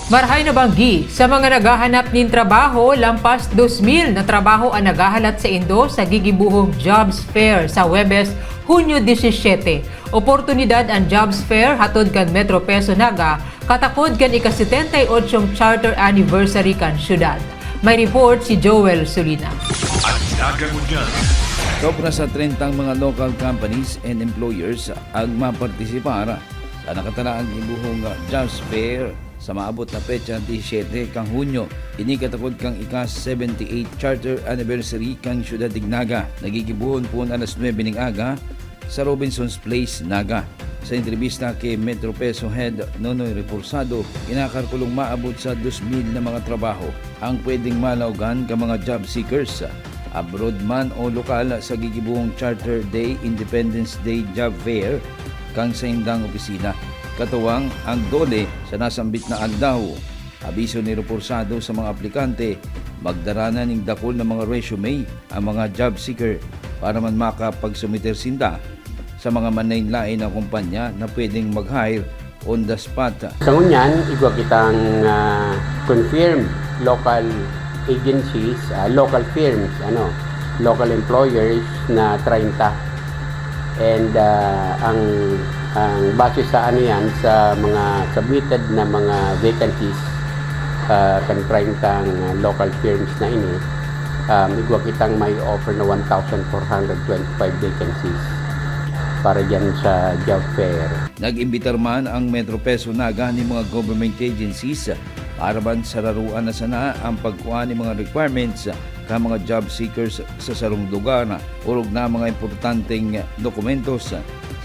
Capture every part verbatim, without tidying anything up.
Marahay na banggi, sa mga naghahanap nin trabaho, lampas dos mil na trabaho an naghahalat saindo sa gigibohong Jobs Fair sa Huwebes, Hunyo disisiete. Oportunidad an Jobs Fair hatod kan Metro Peso Naga, katakod kan ika-setenta y ochong charter anniversary kan syudad. May report si Joel Solina. An Naga Ngunyan. Sobra sa trentang mga local companies and employers ang mapartisipar sa nakatalaang gibohong Jobs Fair sa maabot na petsa disisiete kan Hunyo. Ini katakod kan ika-seventy-eight charter anniversary kan Syudad nin Naga. Nagigibohon poon alas nuebe ning aga sa Robinson's Place, Naga. Sa entrebista ki Metro Peso Head Nonoy Reforzado, kinakalkulang maabot sa dos mil na mga trabaho ang pwedeng malaogan kan mga job seekers, abroad man o lokal, sa gigibohong Charter Day, Independence Day Job Fair kan saindang opisina. Katuwang ang DOLE sa nasambit na aldaw. Abiso ni Reforzado sa mga aplikante, magdara na nin dakul na mga resume ang mga job seeker para man makapagsumiter sinda sa mga manlaen-laen na kumpanya na pwedeng mag-hire on the spot. Sa ngunyan, igwa kitang ah, confirmed local agencies, ah, local firms, ano, local employers na treinta. And ah, ang ang base sa ano yan, sa mga submitted na mga vacancies ah, kan treinta ah, local firms na ini, um, igwa kitang may offer na one thousand four hundred twenty-five vacancies para dyan sa job fair. Nag-imbitar man ang Metro Peso Naga nin mga government agencies para man sararoan na sana ang pagkua nin mga requirements kan mga job seekers sa sarong lugar, orog na mga importanteng dokumentos,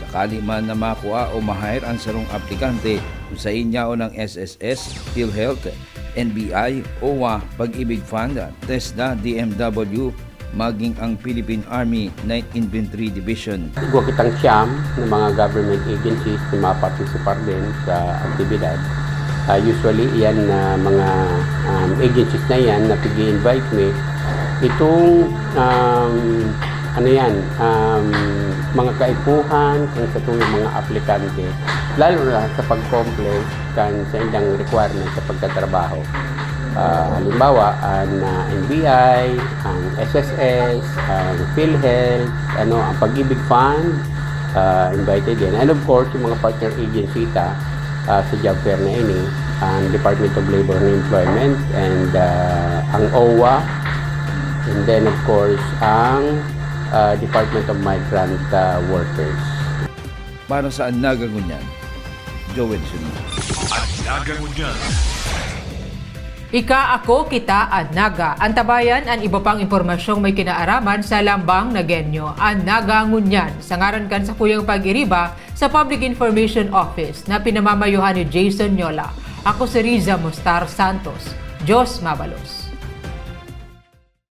sakali man na makua o ma-hire ang sarong aplikante, kung sain yaon ang S S S, PhilHealth, N B I, O W A, Pag-ibig Fund, TESDA, D M W, maging ang Philippine Army Night Infantry Division. Igwa kitang siyam na mga government agencies na maparticipar din sa aktibidad. Ah, usually, iyan na mga um, agencies na yan na pig-invite mi. Itong um, ano yan, um, mga kaipuhan kan satuyang mga aplikante, lalo na sa pag-comply kan saindang requirement sa pagtatrabaho. Ah, halimbawa, ang ah, N B I, ang S S S, ang PhilHealth, ano, ang Pag-ibig Fund, ah, invited yan. And of course, yung mga partner agency ta ah, sa job fair na ini, ang Department of Labor and Employment and ah, ang O W A, and then of course, ang ah, Department of Migrant ah, Workers. Para sa An Naga Ngunyan, Joel Sunino. An Naga Ngunyan. Ika, ako, kita, an Naga. Antabayan an iba pang impormasyong may kinaaraman sa Lambang Nagenyo, an Naga Ngunyan, sa ngaran kan sakuyang pag-iriba sa Public Information Office na pinamamayohan ni Jason Nyola. Ako si Riza Mustar Santos. Diyos mabalos.